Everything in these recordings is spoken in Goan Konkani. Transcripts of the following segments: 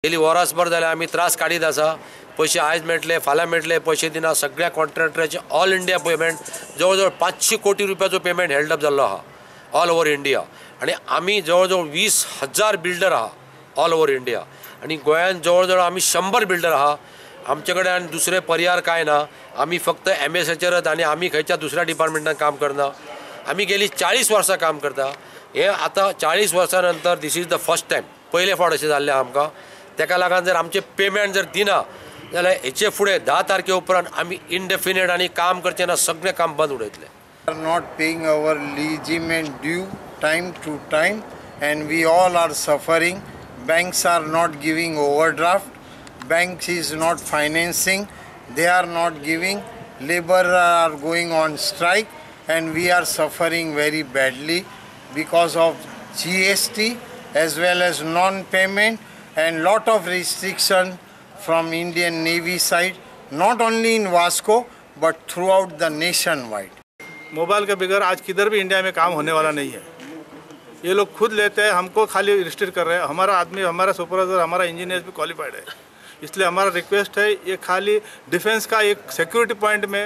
गेली वरसभर जालें आमी त्रास काडीत आसा. पयशे आयज मेळटले फाल्यां मेळटले पयशे दिना. सगळ्या कॉन्ट्रॅक्टराचे ऑल इंडिया पेमेंट जवळ जवळ 500 कोटी रुपयाचो पेमेंट हेल्ड अप जाल्लो आहा ऑल ओवर इंडिया. आनी आमी जवळ जवळ 20,000 बिल्डर आहा ऑल ओवर इंडिया आनी गोंयांत जवळ जवळ आमी 100 बिल्डर आहा. आमचे कडेन आनी दुसरे पर्याय कांय ना. आमी फक्त एमएसाचेरच आनी आमी खंयच्या दुसऱ्या डिपार्टमेंटान काम करना. आमी गेली 40 वर्सां काम करता. हे आतां 40 वर्सां नंतर this is the first time पयले फावट अशें जाल्लें आमकां. तेका लागून जर आमचें पेमेंट जर दिना जाल्यार हेचे फुडें 10 तारखे उपरांत आमी इनडेफिनेट आनी काम करचें ना, सगळें काम बंद उडयतले. Are not paying our legitimate due time to time and we all are suffering. Banks are not giving overdraft, banks is not financing, they are not giving, labor are going on strike and we are suffering very badly because of GST as well as non-payment and lot of restriction from Indian Navy side, not only in Vasco but throughout the nationwide. Mobile K बगैर आज किधर भी इंडिया में काम होने वाला नहीं है. ये लोग खुद लेते हैं, हमको खाली रिस्ट्रिक्ट कर रहे हैं. हमारा आदमी, हमारा सुपरवाइजर, हमारा इंजीनियर भी क्वालिफाइड है. इसलिए हमारा रिक्वेस्ट है, ये खाली डिफेंस का एक सिक्योरिटी पॉइंट में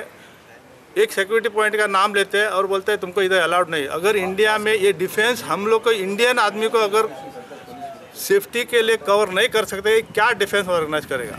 एक सिक्योरिटी पॉइंट का नाम लेते हैं और बोलते हैं तुमको इधर अलाउड नहीं. अगर इंडिया में ये डिफेंस हम लोग को इंडियन आदमी को अगर सेफ्टी के लिए कवर नहीं कर सकते, क्या डिफेंस ऑर्गेनाइज करेगा.